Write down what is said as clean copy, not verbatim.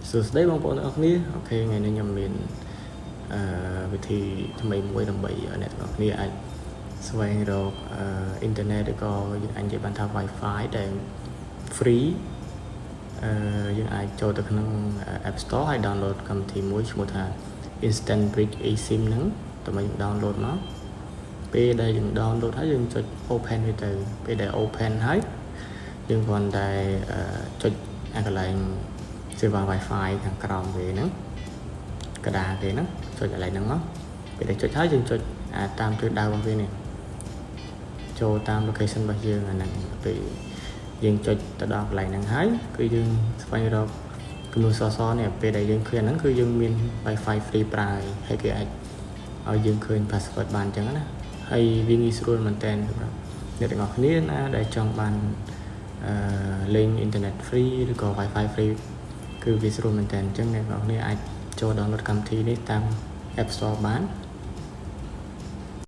សួស្តីបងប្អូនទាំងអស់គ្នា OK ថ្ងៃនេះខ្ញុំមានអឺវិធីថ្មីមួយដើម្បីឲ្យអ្នកទាំងអស់គ្នាអាចស្វែងរកអឺអ៊ីនធឺណិតឬក៏យើងអាចនិយាយបានថា Wi-Fi ដែល free យើងអាចចូលទៅក្នុង App Store ហើយ download កម្មវិធីមួយឈ្មោះថា Instant Bridge eSIM ហ្នឹងតើយើង download មកពេលដែលយើង download ហើយយើងចុច open វាទៅពេលដែល open ហើយយើងគ្រាន់តែចុចអាកន្លែងសេវា Wi-Fi ខាងក្រោមវាហ្នឹងកដាគេហ្នឹងចុចកន្លែងហ្នឹងមកពេលដែលចុចហើយយើងចុចអាតាមទិសដៅរបស់វានេះចូលតាម location របស់យើងអាហ្នឹងពេលយើងចុចទៅដល់កន្លែងហ្នឹងហើយគឺយើងស្វែងរកគំនូសសនេះពេលដែលយើងឃើញអាហ្នឹងគឺយើងមាន Wi-Fi free ប្រើហើយគេអាចឲ្យយើងឃើញ password បានអញ្ចឹងណាហើយវាងាយស្រួលមែនតើសម្រាប់អ្នកទាំងអស់គ្នាណាដែលចង់បានអឺលេងអ៊ីនធឺណិត free ឬក៏ Wi-Fi free គឺវាស្រួលមែនតើអញ្ចឹងអ្នកទាំងអស់គ្នាអាចចូល download កម្មវិធីនេះតាម App Store បាន។